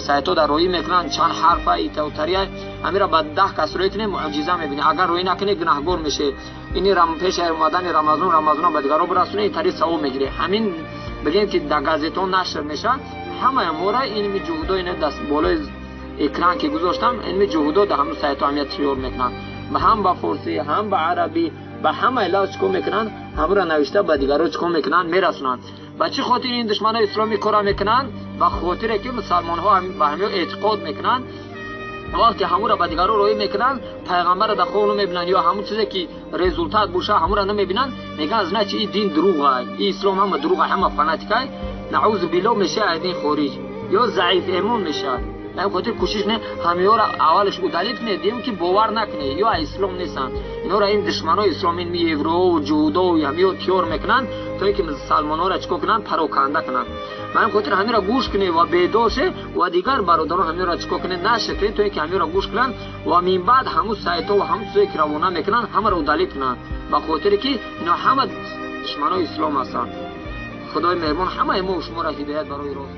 сайтҳо дар роӣ мекунанд, чанд ҳарфа итавтария, ҳамира ба 10 кас роӣ кунед, муъҷиза мебинед. Агар роӣ накунед, гунаҳгор мешавед. Ини пеш омадани Рамазон, Рамазонро ба дигарон бирасонед, ин тариқ савоб мегиред. Ҳамин бигем, ки дар газетҳо нашр мешавад, ҳамаи мора инми ҷуҳудо, ина даст болои экран ки гузоштам, инми ҷуҳудо дар ҳамун сайтҳо ҳамия тайёр мекунанд, ҳам ба форсӣ, ҳам ба арабӣ, ба ҳамаи лафз чикор мекунанд, ҳамуро навишта ба дигарон чикор мекунанд, мерасонанд. Ба чӣ хотир ин душманои исломӣ кора мекунанд? Ба хотире ки мусалмонҳо ба ҳамин эътиқод мекунанд. Вақте ҳамуро ба дигарон роӣ мекунанд, пайғамбарро дар хоб намебинанд ё ҳамун чизе ки результат боша, ҳамуро намебинанд, мегӯянд, значит, ин дин дурӯғ аст, ин ислом ҳама дурӯғ аст, ҳама фанатик аст. Наъузу биллоҳ, мешавад аз дин хориҷ ё заиф эмон мешавад. Ба ҳамин хотир кӯшиш кунед, ҳамиёро аввалаш удалить кунед, дим ки бовар накунед, ё аз ислом нестанд. Инҳоро ин душманои ислом, ин евроу ҷудоу ҳамиё тиёр мекунанд, то ин ки мусалмонҳоро чикор кунанд, пароканда кунанд. Ба ҳамин хотир ҳамиро гӯш кунед ва бедор шед ва дигар бародарон ҳамиро чикор кунед, нашр кунед, то ин ки ҳамиро гӯш кунанд ва минбаъд ҳамун сайтҳо ва ҳамун чизое ки равона мекунанд, ҳамаро удалить кунанд, ба хотире ки ино ҳама душманои ислом ҳастанд. Худои меҳрибон ҳамаи мо шуморо ҳидоят барои рост.